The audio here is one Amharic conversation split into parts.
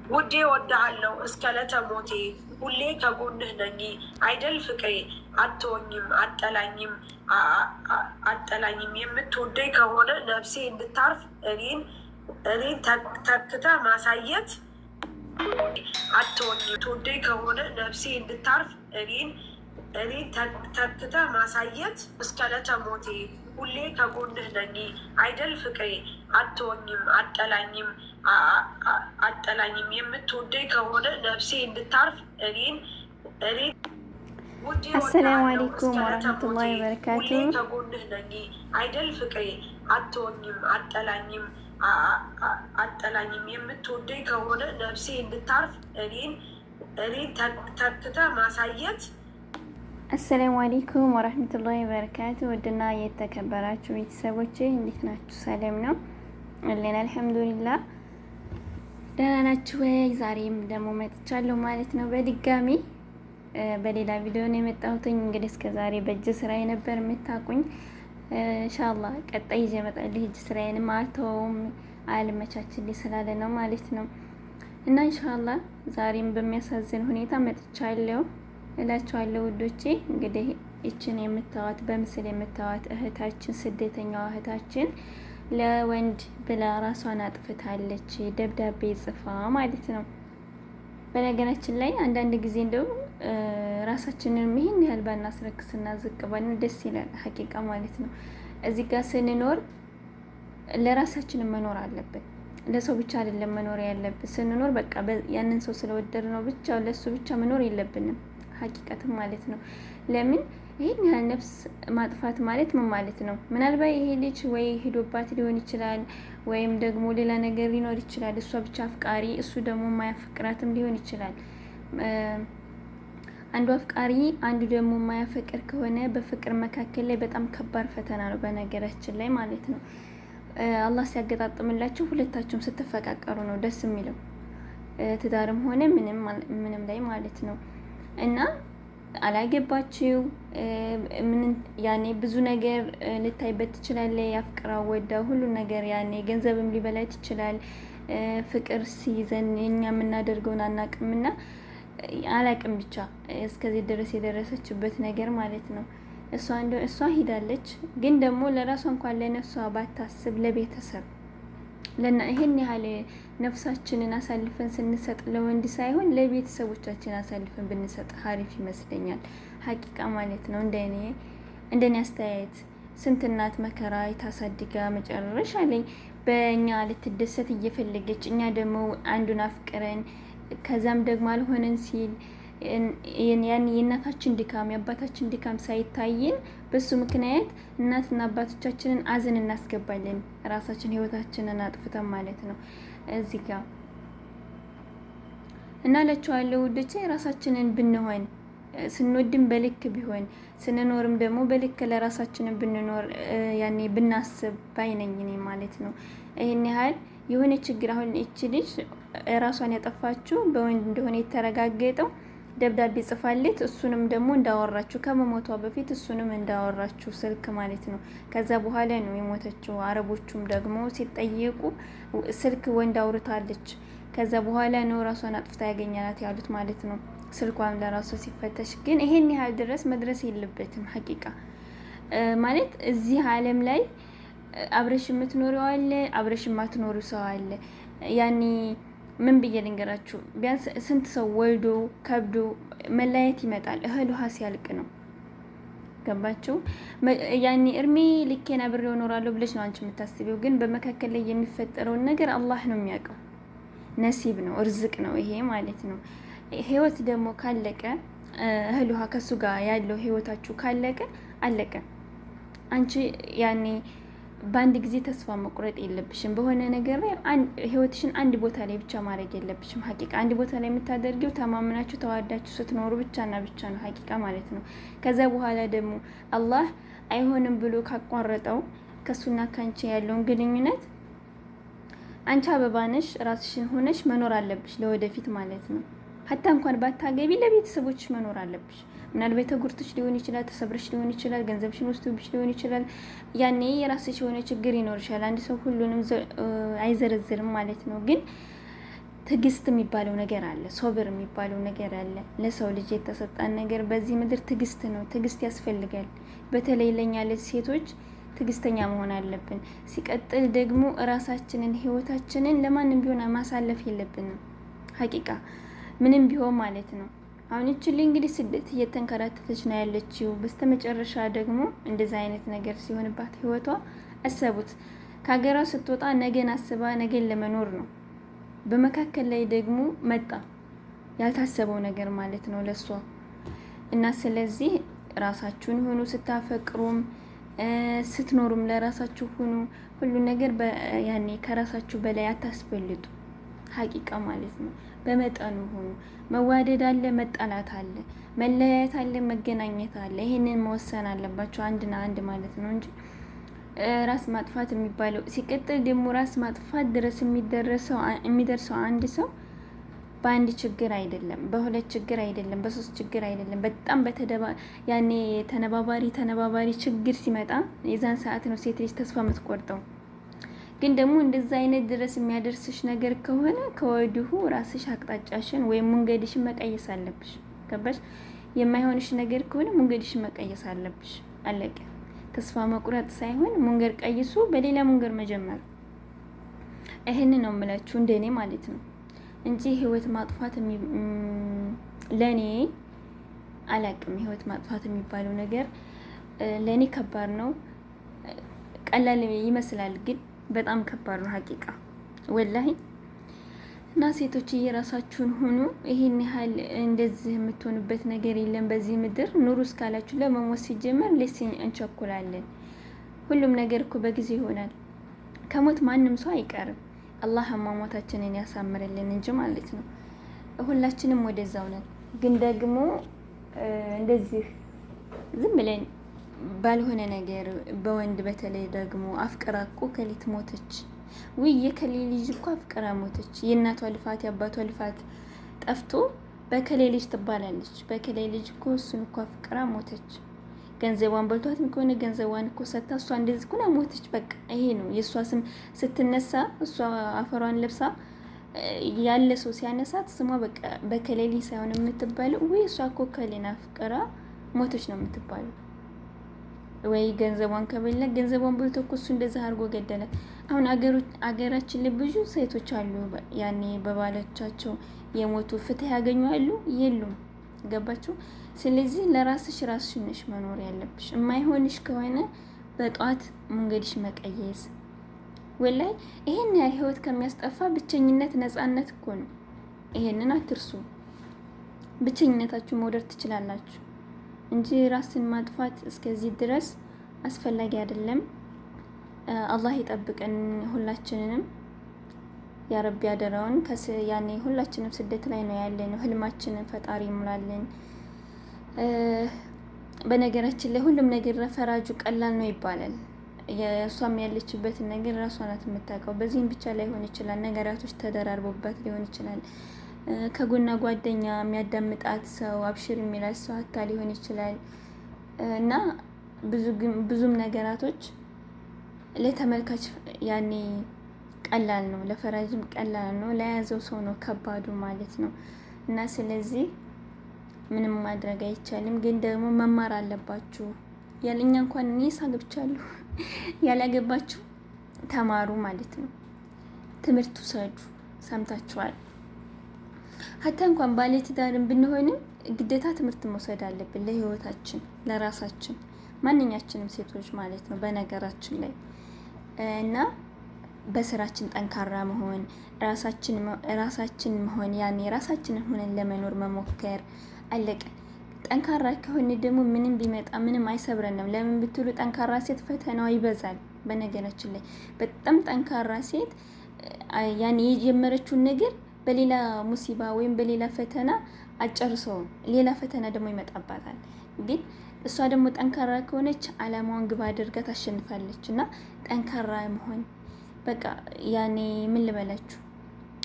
ውዴ እወድሃለሁ እስከ ዕለተ ሞቴ ሁሌ ከጎንህ ነኝ አይደል ፍቅሬ አትወኝም አጠላኝም አጠላኝም የምትወደኝ ከሆነ ነፍሴ እንድታርፍ እኔን እኔን ተክተህ ማሳየት አትወኝም ትወደኝ ከሆነ ነፍሴ እንድታርፍ እኔን እኔን ተክተህ ማሳየት እስከ ዕለተ ሞቴ ሁሌ ከጎንህ ነኝ አይደል ፍቅሬ አትወኝም አጠላኝም አጠላኝም የምትወደኝ ከሆነ ነፍሴ እንድታርፍ እኔን እኔን ውዴ አሰላሙ እወድሃለሁ አለይኩም እስከ ዕለተ ሞቴ ወራህመቱላሂ ሁሌ ወበረካቱ። ከጎንህ ነኝ አይደል ፍቅሬ አትወኝም አጠላኝም አጠላኝም የምትወደኝ ከሆነ ነፍሴ እንድታርፍ እኔን እኔን ተክተህ ማሳየት። አሰላሙ አለይኩም ወራህመቱላሂ ወበረካቱ። ውድና የተከበራችሁ ቤተሰቦቼ እንዴት ናችሁ? ሰላም ነው አለን፣ አልሐምዱሊላህ። ደህና ናችሁ ወይ? ዛሬም ደግሞ መጥቻለሁ ማለት ነው በድጋሚ በሌላ ቪዲዮ ነው የመጣሁትኝ። እንግዲህ እስከ ዛሬ በእጅ ስራዬ ነበር የምታውቁኝ። ኢንሻአላህ ቀጣይ ይዤ እመጣለሁ። እጅ ስራዬንም አልተወውም፣ አልመቻችልኝ ስላለ ነው ማለት ነው። እና ኢንሻአላህ ዛሬም በሚያሳዝን ሁኔታ መጥቻለሁ እላችኋለሁ ውዶቼ። እንግዲህ ይችን የምታዋት በምስል የምታዋት እህታችን ስደተኛዋ እህታችን ለወንድ ብላ ራሷን አጥፍታለች፣ ደብዳቤ ጽፋ ማለት ነው። በነገራችን ላይ አንዳንድ ጊዜ እንደው ራሳችንን ይህን ያህል ባናስረክስና ዝቅ ባልን ደስ ይላል፣ ሀቂቃ ማለት ነው። እዚህ ጋር ስንኖር ለራሳችንን መኖር አለብን። ለሰው ብቻ አይደለም መኖር ያለብን። ስንኖር በቃ ያንን ሰው ስለወደድ ነው ብቻ ለሱ ብቻ መኖር የለብንም፣ ሀቂቀትም ማለት ነው። ለምን ይህን ያህል ነፍስ ማጥፋት ማለት ምን ማለት ነው? ምናልባት ይሄ ልጅ ወይ ሂዶባት ሊሆን ይችላል፣ ወይም ደግሞ ሌላ ነገር ሊኖር ይችላል። እሷ ብቻ አፍቃሪ፣ እሱ ደግሞ የማያፈቅራትም ሊሆን ይችላል። አንዱ አፍቃሪ አንዱ ደግሞ የማያፈቅር ከሆነ በፍቅር መካከል ላይ በጣም ከባድ ፈተና ነው፣ በነገራችን ላይ ማለት ነው። አላህ ሲያገጣጥምላችሁ ሁለታችሁም ስትፈቃቀሩ ነው ደስ የሚለው፣ ትዳርም ሆነ ምንም ምንም ላይ ማለት ነው። እና አላገባችው ምን ያኔ ብዙ ነገር ልታይበት ትችላለህ። አፍቅራ ወዳ ሁሉ ነገር ያኔ ገንዘብም ሊበላት ይችላል። ፍቅር ሲይዘን እኛ የምናደርገውን አናቅምና አላቅም ብቻ እስከዚህ ድረስ የደረሰችበት ነገር ማለት ነው። እሷ እንደ እሷ ሂዳለች፣ ግን ደግሞ ለራሷ እንኳን ለነፍሷ ባታስብ ለቤተሰብ ለና ይሄን ያህል ነፍሳችንን አሳልፈን ስንሰጥ ለወንድ ሳይሆን ለቤተሰቦቻችን አሳልፈን ብንሰጥ ሀሪፍ ይመስለኛል። ሀቂቃ ማለት ነው። እንደኔ አስተያየት ስንት እናት መከራ የታሳድጋ መጨረሻ ላይ በእኛ ልትደሰት እየፈለገች እኛ ደግሞ አንዱን አፍቅረን ከዛም ደግሞ አልሆነን ሲል ያን የእናታችን ድካም የአባታችን ድካም ሳይታየን በሱ ምክንያት እናትና አባቶቻችንን አዘን እናስገባለን። ራሳችን ህይወታችንን አጥፍተን ማለት ነው። እዚህ ጋር እና እላችኋለሁ ውዶቼ፣ ራሳችንን ብንሆን ስንወድም በልክ ቢሆን ስንኖርም ደግሞ በልክ ለራሳችንን ብንኖር ያኔ ብናስብ ባይነኝ እኔ ማለት ነው። ይሄን ያህል የሆነ ችግር አሁን ይቺ ልጅ ራሷን ያጠፋችው በወንድ እንደሆነ የተረጋገጠው ደብዳቤ ጽፋለት እሱንም ደግሞ እንዳወራችሁ ከመሞቷ በፊት እሱንም እንዳወራችሁ ስልክ ማለት ነው። ከዛ በኋላ ነው የሞተችው። አረቦቹም ደግሞ ሲጠየቁ ስልክ ወንድ አውርታለች፣ ከዛ በኋላ ነው ራሷን አጥፍታ ያገኘናት ያሉት ማለት ነው። ስልኳም ለራሷ ሲፈተሽ ግን ይሄን ያህል ድረስ መድረስ የለበትም። ሀቂቃ ማለት እዚህ ዓለም ላይ አብረሽ የምትኖሪው አለ፣ አብረሽ የማትኖሪው ሰው አለ። ያኔ ምን ብዬ ልንገራችሁ? ቢያንስ ስንት ሰው ወልዶ ከብዶ መለያየት ይመጣል። እህል ውሃ ሲያልቅ ነው። ገባችሁ? ያኔ እድሜ ልኬን አብሬው እኖራለሁ ብለሽ ነው አንቺ የምታስቢው። ግን በመካከል ላይ የሚፈጠረውን ነገር አላህ ነው የሚያውቀው። ነሲብ ነው፣ እርዝቅ ነው ይሄ ማለት ነው። ህይወት ደግሞ ካለቀ እህል ውሃ ከሱ ጋር ያለው ህይወታችሁ ካለቀ አለቀ። አንቺ ያኔ በአንድ ጊዜ ተስፋ መቁረጥ የለብሽም። በሆነ ነገር ላይ ህይወትሽን አንድ ቦታ ላይ ብቻ ማድረግ የለብሽም። ሀቂቃ አንድ ቦታ ላይ የምታደርጊው ተማምናችሁ ተዋዳችሁ ስትኖሩ ብቻና ብቻ ነው፣ ሀቂቃ ማለት ነው። ከዛ በኋላ ደግሞ አላህ አይሆንም ብሎ ካቋረጠው ከሱና ካንቺ ያለውን ግንኙነት አንቺ አበባ ነሽ፣ ራስሽን ሆነሽ መኖር አለብሽ ለወደፊት ማለት ነው። ሀታ እንኳን ባታገቢ ለቤተሰቦችሽ መኖር አለብሽ። ምናልባት ተጎድተሽ ሊሆን ይችላል፣ ተሰብረሽ ሊሆን ይችላል፣ ገንዘብሽን ወስዶብሽ ሊሆን ይችላል። ያኔ የራስሽ የሆነ ችግር ይኖርሻል። አንድ ሰው ሁሉንም አይዘረዝርም ማለት ነው። ግን ትግስት የሚባለው ነገር አለ፣ ሶብር የሚባለው ነገር አለ። ለሰው ልጅ የተሰጣን ነገር በዚህ ምድር ትግስት ነው። ትግስት ያስፈልጋል። በተለይ ለኛ ለሴቶች ትግስተኛ መሆን አለብን። ሲቀጥል ደግሞ እራሳችንን ህይወታችንን ለማንም ቢሆን ማሳለፍ የለብንም። ሀቂቃ ምንም ቢሆን ማለት ነው። አሁን ይችል እንግዲህ ስደት እየተንከራተተች ነው ያለችው። በስተመጨረሻ ደግሞ እንደዛ አይነት ነገር ሲሆንባት ህይወቷ አሰቡት። ከሀገሯ ስትወጣ ነገን አስባ ነገን ለመኖር ነው። በመካከል ላይ ደግሞ መጣ ያልታሰበው ነገር ማለት ነው ለሷ እና ስለዚህ ራሳችሁን ሁኑ። ስታፈቅሩም ስትኖሩም ለራሳችሁ ሁኑ። ሁሉ ነገር ያኔ ከራሳችሁ በላይ አታስበልጡ። ሀቂቃ ማለት ነው። በመጠኑ ሁኑ። መዋደድ አለ፣ መጣላት አለ፣ መለያየት አለ፣ መገናኘት አለ። ይሄንን መወሰን አለባቸው አንድና አንድ ማለት ነው እንጂ ራስ ማጥፋት የሚባለው ሲቀጥል ደግሞ ራስ ማጥፋት ድረስ የሚደርሰው አንድ ሰው በአንድ ችግር አይደለም፣ በሁለት ችግር አይደለም፣ በሶስት ችግር አይደለም። በጣም በተደባ ያኔ ተነባባሪ ተነባባሪ ችግር ሲመጣ የዛን ሰዓት ነው ሴት ልጅ ተስፋ የምትቆርጠው። ግን ደግሞ እንደዛ አይነት ድረስ የሚያደርስሽ ነገር ከሆነ ከወዲሁ ራስሽ አቅጣጫሽን ወይም መንገድሽን መቀየስ አለብሽ። ገባሽ? የማይሆንሽ ነገር ከሆነ መንገድሽን መቀየስ አለብሽ። አለቀ። ተስፋ መቁረጥ ሳይሆን መንገድ ቀይሱ፣ በሌላ መንገድ መጀመር። ይህን ነው የምላችሁ እንደኔ ማለት ነው እንጂ ህይወት ማጥፋት ለኔ አላቅም። ህይወት ማጥፋት የሚባለው ነገር ለኔ ከባድ ነው። ቀላል ይመስላል ግን በጣም ከባድ ነው ሀቂቃ ወላሂ። እና ሴቶች እየራሳችሁን ሁኑ። ይሄን ያህል እንደዚህ የምትሆኑበት ነገር የለም በዚህ ምድር ኑሩ እስካላችሁ ለመሞት ሲጀመር ሌስ እንቸኩላለን። ሁሉም ነገር እኮ በጊዜ ይሆናል። ከሞት ማንም ሰው አይቀርም። አላህ አሟሟታችንን ያሳምርልን እንጂ ማለት ነው። ሁላችንም ወደዛው ነን። ግን ደግሞ እንደዚህ ዝም ብለን ባልሆነ ነገር በወንድ በተለይ ደግሞ አፍቅራ እኮ ከሊት ሞተች፣ ውይ የከሌ ልጅ እኮ አፍቅራ ሞተች፣ የእናቷ ልፋት የአባቷ ልፋት ጠፍቶ በከሌ ልጅ ትባላለች። በከሌ ልጅ እኮ እሱን እኮ አፍቅራ ሞተች፣ ገንዘቧን በልቷትም ከሆነ ገንዘቧን እኮ ሰታ እሷ እንደዚህ እኮ ሞተች። በቃ ይሄ ነው የእሷ ስም ስትነሳ፣ እሷ አፈሯን ለብሳ ያለ ሰው ሲያነሳት ስሟ በቃ በከሌ ልጅ ሳይሆን የምትባለው ውይ እሷ እኮ ከሌን አፍቅራ ሞተች ነው የምትባለው። ወይ ገንዘቧን ከበላ ገንዘቧን በልቶ እኮ እሱ እንደዛ አድርጎ ገደለ። አሁን አገራችን ላይ ብዙ ሴቶች አሉ ያኔ በባሎቻቸው የሞቱ ፍትህ ያገኙ አሉ የሉም። ገባችሁ? ስለዚህ ለራስሽ ራስሽ ነሽ መኖር ያለብሽ። የማይሆንሽ ከሆነ በጠዋት መንገድሽ መቀየስ። ወላይ ይሄን ያህል ህይወት ከሚያስጠፋ ብቸኝነት ነጻነት እኮ ነው። ይሄንን አትርሱ። ብቸኝነታችሁ መውደድ ትችላላችሁ እንጂ ራስን ማጥፋት እስከዚህ ድረስ አስፈላጊ አይደለም። አላህ ይጠብቀን ሁላችንንም። ያ ረቢ ያደረውን ያኔ ሁላችንም ስደት ላይ ነው ያለነው። ህልማችንን ፈጣሪ ይሙላልን። በነገራችን ላይ ሁሉም ነገር ፈራጁ ቀላል ነው ይባላል። የእሷም ያለችበትን ነገር ራሷ ናት የምታውቀው። በዚህም ብቻ ላይሆን ይችላል፣ ነገራቶች ተደራርቦባት ሊሆን ይችላል። ከጎና ጓደኛ የሚያዳምጣት ሰው አብሽር የሚላት ሰው አታ ሊሆን ይችላል። እና ብዙም ነገራቶች ለተመልካች ያኔ ቀላል ነው፣ ለፈራጅም ቀላል ነው፣ ለያዘው ሰው ነው ከባዱ ማለት ነው። እና ስለዚህ ምንም ማድረግ አይቻልም። ግን ደግሞ መማር አለባችሁ። ያለኛ እንኳን እኔ ሳግብቻለሁ ያላገባችሁ ተማሩ ማለት ነው። ትምህርት ውሰዱ። ሰምታችኋል። ሀታ እንኳን ባለትዳርም ብንሆንም ግዴታ ትምህርት መውሰድ አለብን ለህይወታችን፣ ለራሳችን፣ ማንኛችንም ሴቶች ማለት ነው። በነገራችን ላይ እና በስራችን ጠንካራ መሆን፣ ራሳችን መሆን፣ ያኔ ራሳችንን ሆነን ለመኖር መሞከር አለቀ። ጠንካራ ከሆነ ደግሞ ምንም ቢመጣ ምንም አይሰብረንም። ለምን ብትሉ ጠንካራ ሴት ፈተናዋ ይበዛል። በነገራችን ላይ በጣም ጠንካራ ሴት ያኔ የጀመረችውን ነገር በሌላ ሙሲባ ወይም በሌላ ፈተና አጨርሰውም። ሌላ ፈተና ደግሞ ይመጣባታል። ግን እሷ ደግሞ ጠንካራ ከሆነች አላማዋን ግብ አድርጋ ታሸንፋለች። እና ጠንካራ መሆን በቃ ያኔ ምን ልበላችሁ፣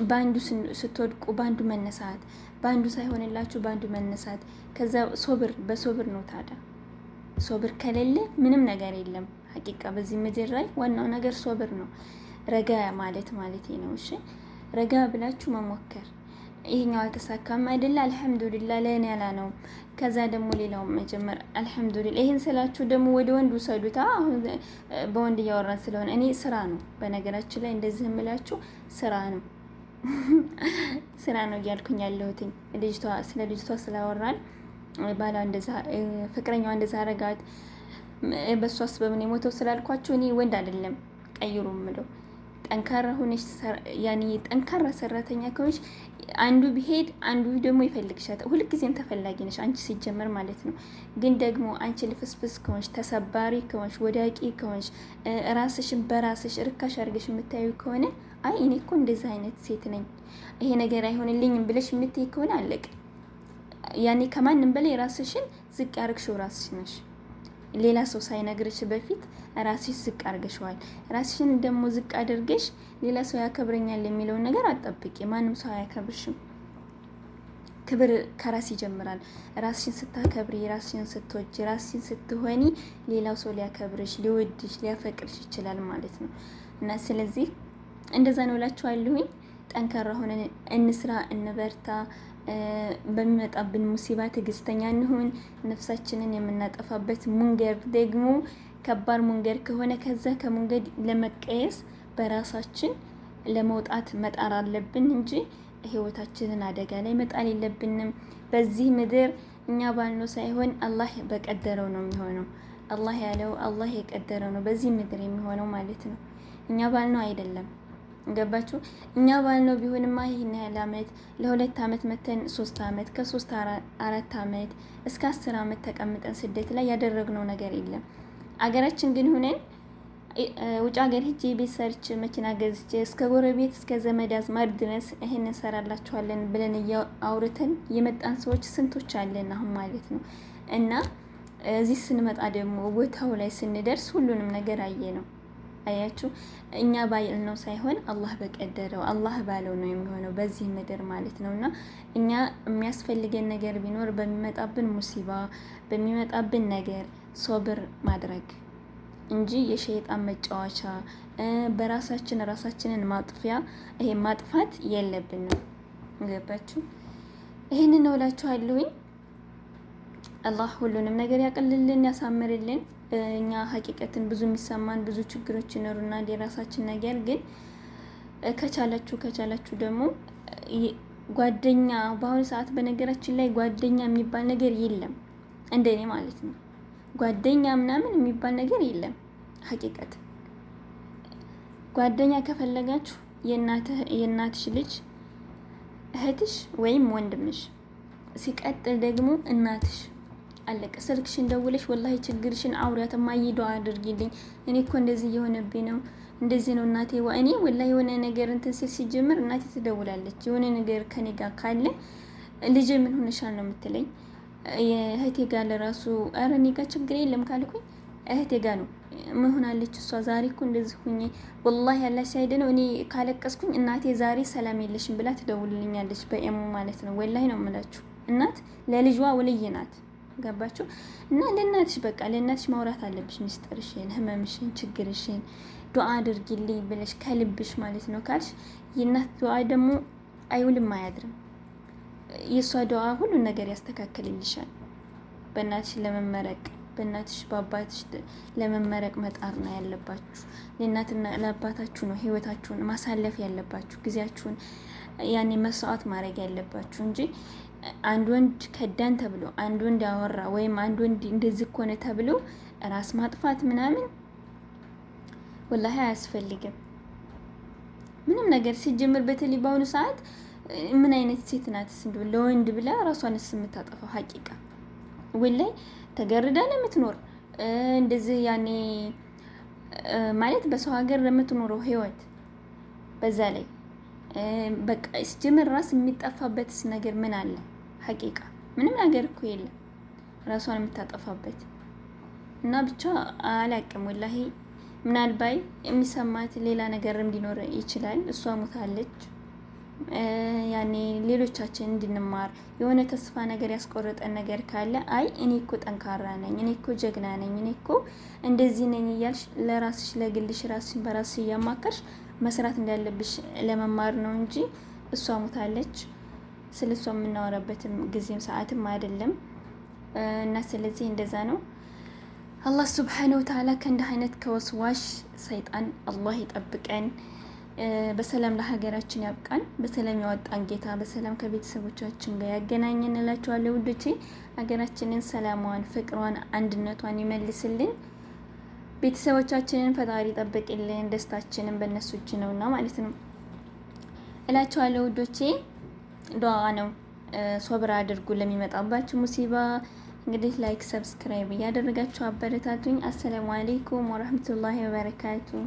በአንዱ ስትወድቁ በአንዱ መነሳት፣ በአንዱ ሳይሆንላችሁ በአንዱ መነሳት። ከዛ ሶብር በሶብር ነው ታዲያ። ሶብር ከሌለ ምንም ነገር የለም። ሀቂቃ በዚህ ምድር ላይ ዋናው ነገር ሶብር ነው። ረጋ ማለት ማለት ነው። እሺ ረጋ ብላችሁ መሞከር። ይሄኛው አልተሳካም አይደለ? አልሐምዱሊላ ለእኔ ያላ ነው። ከዛ ደግሞ ሌላው መጀመር አልሐምዱሊላ። ይሄን ስላችሁ ደግሞ ወደ ወንድ ውሰዱታ። አሁን በወንድ እያወራን ስለሆነ እኔ ስራ ነው፣ በነገራችን ላይ እንደዚህ የምላችሁ ስራ ነው፣ ስራ ነው እያልኩኝ ያለሁትኝ። ልጅቷ ስለ ልጅቷ ስላወራን ባሏ እንደዛ ፍቅረኛዋ እንደዛ አረጋት፣ በእሷ ስበብ ነው የሞተው ስላልኳችሁ እኔ ወንድ አይደለም ቀይሩ የምለው። ጠንካራ ሆነሽ ያኔ ጠንካራ ሰራተኛ ከሆነሽ አንዱ ቢሄድ አንዱ ደግሞ ይፈልግሻል። ሁልጊዜም ተፈላጊ ነሽ አንቺ ሲጀመር ማለት ነው። ግን ደግሞ አንቺ ልፍስፍስ ከሆንሽ፣ ተሰባሪ ከሆንሽ፣ ወዳቂ ከሆንሽ፣ ራስሽን በራስሽ ርካሽ አድርገሽ የምታዩ ከሆነ አይ እኔ እኮ እንደዚህ አይነት ሴት ነኝ፣ ይሄ ነገር አይሆንልኝም ብለሽ የምትይ ከሆነ አለቅ። ያኔ ከማንም በላይ ራስሽን ዝቅ ያርግሽው ራስሽ ነሽ። ሌላ ሰው ሳይነግርሽ በፊት ራስሽ ዝቅ አድርገሽዋል። ራስሽን ደግሞ ዝቅ አድርገሽ ሌላ ሰው ያከብረኛል የሚለውን ነገር አትጠብቂ። ማንም ሰው አያከብርሽም። ክብር ከራስ ይጀምራል። ራስሽን ስታከብሪ፣ ራስሽን ስትወጂ፣ ራስሽን ስትሆኒ ሌላው ሰው ሊያከብርሽ፣ ሊወድሽ፣ ሊያፈቅርሽ ይችላል ማለት ነው። እና ስለዚህ እንደዛ ነው እላችኋለሁኝ። ጠንካራ ሆነን እንስራ፣ እንበርታ። በሚመጣብን ሙሲባ ትዕግስተኛ እንሁን። ነፍሳችንን የምናጠፋበት መንገድ ደግሞ ከባድ መንገድ ከሆነ ከዛ ከመንገድ ለመቀየስ በራሳችን ለመውጣት መጣር አለብን እንጂ ህይወታችንን አደጋ ላይ መጣል የለብንም። በዚህ ምድር እኛ ባልነው ሳይሆን አላህ በቀደረው ነው የሚሆነው። አላህ ያለው፣ አላህ የቀደረው ነው በዚህ ምድር የሚሆነው ማለት ነው። እኛ ባልነው አይደለም። ገባችሁ? እኛ ባልነው ቢሆንማ ይህን ያህል አመት ለ2 አመት መተን 3 አመት ከ3 4 አመት እስከ 10 አመት ተቀምጠን ስደት ላይ ያደረግነው ነገር የለም። አገራችን ግን ሁነን ውጭ ሀገር ሂጄ ቤት ሰርቼ መኪና ገዝቼ እስከ ጎረቤት እስከ ዘመድ አዝማድ ድረስ ይሄን እንሰራላችኋለን ብለን አውርተን የመጣን ሰዎች ስንቶች አለን አሁን ማለት ነው። እና እዚህ ስንመጣ ደግሞ ቦታው ላይ ስንደርስ ሁሉንም ነገር አየ ነው። አያችሁ፣ እኛ ባልነው ሳይሆን አላህ በቀደረው፣ አላህ ባለው ነው የሚሆነው በዚህ ምድር ማለት ነው። እና እኛ የሚያስፈልገን ነገር ቢኖር በሚመጣብን ሙሲባ፣ በሚመጣብን ነገር ሶብር ማድረግ እንጂ የሸይጣን መጫወቻ በራሳችን ራሳችንን ማጥፊያ ይሄ ማጥፋት የለብንም። ገባችሁ? ይሄንን ነው እላችኋለሁኝ። አላህ ሁሉንም ነገር ያቅልልን፣ ያሳምርልን። እኛ ሀቂቀትን ብዙ የሚሰማን ብዙ ችግሮች ይኖሩናል፣ የራሳችን ነገር ግን ከቻላችሁ ከቻላችሁ ደግሞ ጓደኛ፣ በአሁኑ ሰዓት በነገራችን ላይ ጓደኛ የሚባል ነገር የለም፣ እንደኔ ማለት ነው። ጓደኛ ምናምን የሚባል ነገር የለም። ሀቂቀት ጓደኛ ከፈለጋችሁ የእናትሽ ልጅ እህትሽ ወይም ወንድምሽ፣ ሲቀጥል ደግሞ እናትሽ፣ አለቀ። ስልክሽን ደውለሽ ወላሂ ችግርሽን አውሪያት፣ እማዬ ዱአ አድርጊልኝ፣ እኔ እኮ እንደዚህ እየሆነብኝ ነው፣ እንደዚህ ነው እናቴ። እኔ ወላሂ የሆነ ነገር እንትን ሲል ሲጀምር እናቴ ትደውላለች። የሆነ ነገር ከኔ ጋር ካለ ልጄ ምን ሆነሻል ነው የምትለኝ። እህቴ ጋር ለራሱ ኧረ እኔ ጋር ችግር የለም ካልኩኝ እህቴ ጋር ነው ምን ሆናለች እሷ ዛሬ እኮ እንደዚህ ሁኜ ወላሂ ያላሽ ሳይድ ነው። እኔ ካለቀስኩኝ እናቴ ዛሬ ሰላም የለሽም ብላ ትደውልልኛለች በኤሙ ማለት ነው። ወላሂ ነው የምላችሁ፣ እናት ለልጇ ወልይ ናት። ገባችሁ? እና ለእናትሽ በቃ ለእናትሽ ማውራት አለብሽ፣ ምስጢርሽን፣ ህመምሽን፣ ችግርሽን ዱዓ አድርጊልኝ ብለሽ ከልብሽ ማለት ነው ካልሽ የእናት ዱዓ ደግሞ አይውልም አያድርም። የእሷ ዱዓ ሁሉን ነገር ያስተካክልልሻል። በእናትሽ ለመመረቅ፣ በእናትሽ በአባትሽ ለመመረቅ መጣር ነው ያለባችሁ። ለእናትና ለአባታችሁ ነው ህይወታችሁን ማሳለፍ ያለባችሁ፣ ጊዜያችሁን ያኔ መስዋዕት ማድረግ ያለባችሁ እንጂ አንድ ወንድ ከዳን ተብሎ፣ አንድ ወንድ አወራ ወይም አንድ ወንድ እንደዚህ ከሆነ ተብሎ ራስ ማጥፋት ምናምን ወላሂ አያስፈልግም። ምንም ነገር ሲጀምር በተለይ በአሁኑ ሰዓት ምን አይነት ሴት ናት እንደው ለወንድ ብላ ራሷንስ የምታጠፋው? ሀቂቃ ወላይ ተገርዳ ለምትኖር እንደዚህ ያኔ ማለት በሰው ሀገር ለምትኖረው ህይወት በዛ ላይ በቃ ሲጀምር ራስ የሚጠፋበትስ ነገር ምን አለ? ሀቂቃ ምንም ነገር እኮ የለም ራሷን የምታጠፋበት። እና ብቻ አላቅም ወላሂ፣ ምናልባት የሚሰማት ሌላ ነገርም ሊኖር ይችላል። እሷ ሞታለች። ያኔ ሌሎቻችን እንድንማር የሆነ ተስፋ ነገር ያስቆረጠን ነገር ካለ አይ እኔ እኮ ጠንካራ ነኝ፣ እኔ እኮ ጀግና ነኝ፣ እኔ እኮ እንደዚህ ነኝ እያልሽ ለራስሽ ለግልሽ ራስሽን በራስሽ እያማከርሽ መስራት እንዳለብሽ ለመማር ነው እንጂ እሷ ሞታለች። ስለ እሷ የምናወራበትም ጊዜም ሰዓትም አይደለም እና ስለዚህ እንደዛ ነው። አላህ سبحانه وتعالى ከእንዲህ አይነት ከወስዋሽ ሰይጣን አላህ ይጠብቀን። በሰላም ለሀገራችን ያብቃን። በሰላም ያወጣን ጌታ በሰላም ከቤተሰቦቻችን ጋር ያገናኘን እላችኋለሁ ውዶቼ። ሀገራችንን ሰላሟን፣ ፍቅሯን፣ አንድነቷን ይመልስልን። ቤተሰቦቻችንን ፈጣሪ ይጠብቅልን። ደስታችንን በእነሱ እጅ ነውና ማለት ነው እላችኋለሁ ውዶቼ። ዱዓ ነው፣ ሶብር አድርጉ ለሚመጣባችሁ ሙሲባ። እንግዲህ like subscribe እያደረጋችሁ አበረታቱኝ። السلام عليكم ورحمة الله وبركاته።